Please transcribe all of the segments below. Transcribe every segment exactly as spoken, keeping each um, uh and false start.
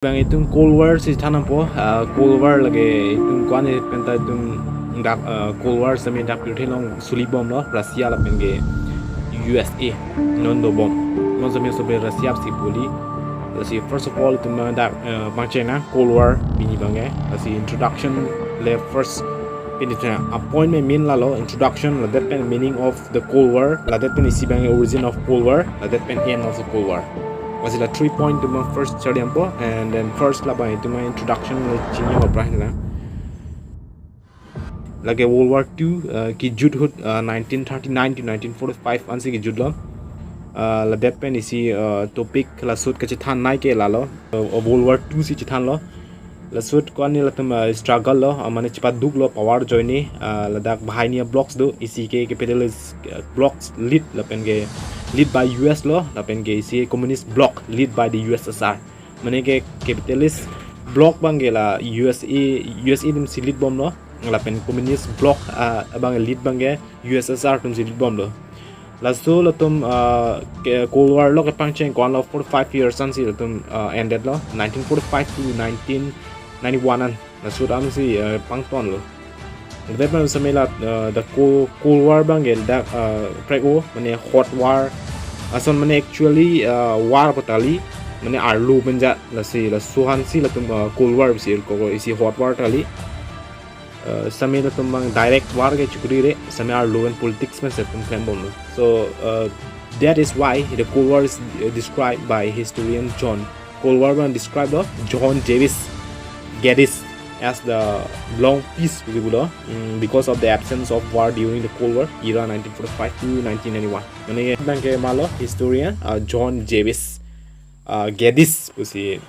Bang itum Cold War si than nangpo, ah, Cold War lake itum ko-an penta itum dak, ah, Cold War sitame dak pirthe along suli bomlo, Russia lapen ke U S A non dobom. Non sitame sobe Russia si puli. Lasi first of all itum dak, ah, pangcheng nang Cold War pini abang ke. Lasi introduction le first pini thena appointment main lalo introduction, ladet pen meaning of the Cold War, ladet pen isi abang origin of Cold War, ladet pen end of the Cold War. Lasi la three point itum first charli nangpo, and then first labang itum introduction le chini aphrang la. Lake World War Two, uh, kejut ahut, uh, nineteen thirty-nine to nineteen forty-five ansi kejutlo. Uh, ladet pen isi, uh, topic laso ahut kachethan nai ke lalo. Uh, World War Two si chethanlo. Laso ahut ko-an latum, uh, struggle lo, uh, mane chepaduklo power ajoine, uh, ladak banghini blocs do, isi ke capitalist, uh, blocs lead lapen ke lead by U S lo, lapen ke isi communist bloc lead by the U S S R. Mane ke capitalist bloc abang ke la U S A, U S A atum si lead bomlo, lapen communist bloc, uh, abang lead abang ke U S S R atum si lead bomlo. Laso latum, uh, ke Cold War lo kepangcheng ko-an lo forty-five years ansi latum, uh, ended lo, nineteen forty-five to nineteen ninety-one an. Laso ansi, uh, pangtonlo. Lapen sitame la, uh, the Cold, Cold War abang ke dak, uh, prek o, mane hot war. Ason mane actually, uh, war pu ta kali, mane arlo menjat, lasi laso ansi latum, uh, Cold War pusi ko isi hot war ta kali. Uh, sitame latum abang direct war ke chokri re, sitame arlo pen politics pen si latum klem bomlo. So, uh, that is why the Cold War is, uh, described by historian John. Cold War abang describe lo John Jarvis Geddes as the long peace pusi pulo, mm, because of the absence of war during the Cold War era nineteen forty-five to nineteen ninety-one. Mane abang ke malo historian, uh, John Jarvis, uh, Geddes pusi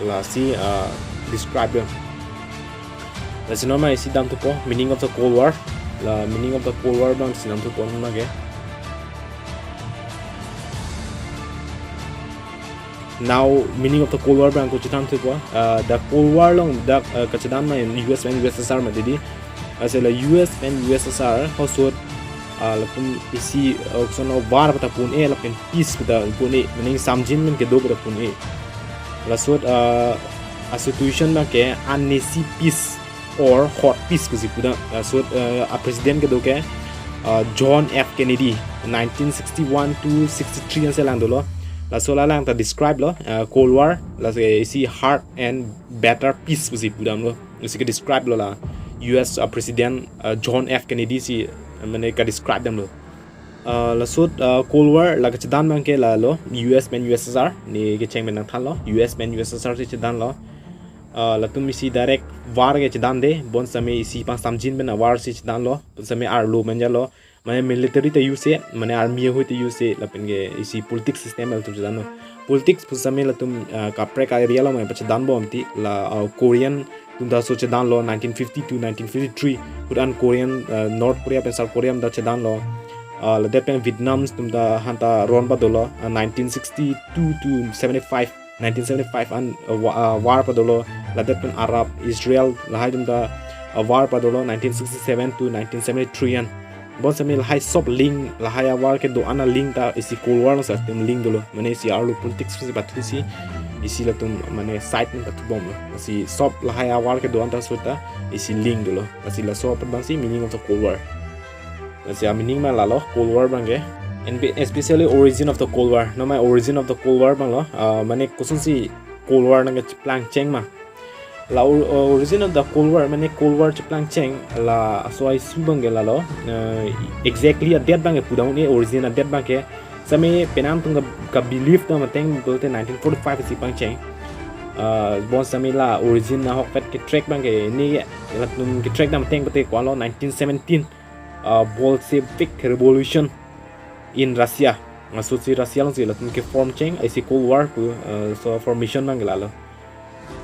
lasi, uh, describe lo. Lasi non ma isi damthupo meaning of the Cold War. La meaning of the Cold War abang si damthupo non ma ke. Now meaning of the Cold War abang ko chethan thupo. Uh, the Cold War along dak, uh, kachedan ma U S pen U S S R mati di. Lasi la U S pen U S S R ahut, uh, latum isi, uh, koson war pu ta pu un-e lapen peace pu ta pu un-e, meaning samjin pen kedo pu ta pu un-e. Laso ahut, uh, a situation abang ke uneasy peace or hot peace pusi pudam. Laso ahut, uh, a president kedo ke, uh, John F Kennedy, nineteen sixty-one to sixty-three ansi lang dolo. Laso la lang ta describe lo, uh, Cold War, lasi isi hard and better peace pusi pudamlo. Isi ke describe lo la U S, uh, president, uh, John F Kennedy si, uh, mane ka describe damlo. Uh, laso ahut, uh, Cold War la kachedan abang ke lalo U S pen U S S R, ne kecheng pen nangthanlo, U S pen U S S R si chedanlo. Uh, latum isi direct war ke chedande, bonsitame isi pangsamjin pen a war si chedanlo, bonsitame arlo menjatlo, mane military ta use-e, mane army ahut ta use-e, lapen ke isi politics system latum chedanlo. Politics pusitame latum, uh, kaprek a area along ma pachedan bom ti la, uh, Korean atum ta laso chedanlo nineteen fifty to nineteen fifty-three, ahut an Korean, uh, North Korea pen South Korea atum ta chedanlo. Uh, ladet pen Vietnam atum ta han ta ron padolo, uh, nineteen sixty-two to seventy-five, nineteen seventy-five an, uh, wa-, uh, war padolo, ladet pen Arab, Israel, lahai atum ta, uh, war padolo, nineteen sixty-seven to nineteen seventy-three an. Bonsitame lahai sob link, lahai a war kedo-an a link ta isi Cold War along si latum link dolo. Mane isi arlo politics si pathu si, isi latum mane side pen pathu bomlo. Lasi sob lahai a war kedo-an ta ahut ta isi link dolo. Lasi laso apot abang si meaning of the Cold War. Lasi a meaning ma lalo Cold War abang ke. And be-, especially origin of the Cold War. Non ma origin of the Cold War abang lo, uh, mane kosonsi Cold War nangkeplang cheng ma. La or-, origin of the Cold War, mane Cold War cheplang cheng, laso a issue abang ke lalo, eh, exactly a date abang ke pudam un-e, origin a date abang ke. Sitame penang atum ka, ka believe dam ateng pulote nineteen forty-five si pangcheng. Uh, bonsitame la origin ahokpet ke track abang ke, ne latum ke track dam ateng pulote ko-an lo nineteen seventeen, uh, Bolshevik Revolution in Russia. Laso ahut si Russia along si latum ke form cheng, isi Cold War pu, uh, laso formation abang ke lalo.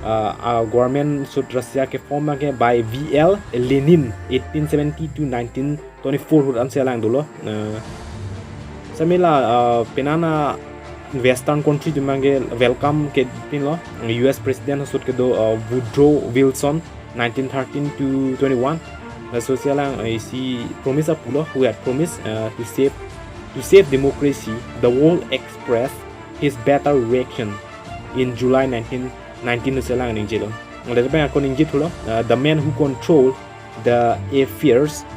Uh, uh, government ahut Russia ke form abang ke by V L Lenin, eighteen seventy to nineteen twenty-four ahut ansi lang dolo. Uh, sitame la, uh, penang a Western country atum abang ke welcome kepinlo, U S president ahut kedo, uh, Woodrow Wilson, nineteen thirteen to twenty-one. Laso ahut si lang, uh, isi promise apulo, who had promised, uh, to save, to save democracy, the world expressed his better reaction in July nineteen nineteen lo selang ningjelo. Lapen ako ningje thulo, uh, the man who controlled the affairs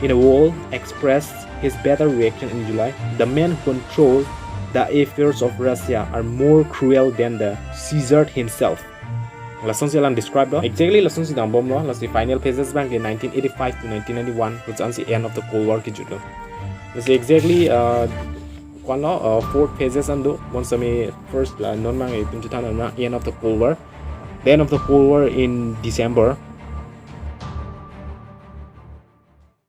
in the world expressed his better reaction in July. The men who control the affairs of Russia are more cruel than the Caesar himself. Lasonsi alang describe do. Exactly lasonsi dambomlo. Lasi final phases abang ke nineteen eighty-five to nineteen ninety-one, which is the end of the Cold War kejutlo. Lasi exactly uh, kwan lo uh, four phases an do. Bonsitame first la non mang itum chethan na end of the Cold War. The end of the Cold War in December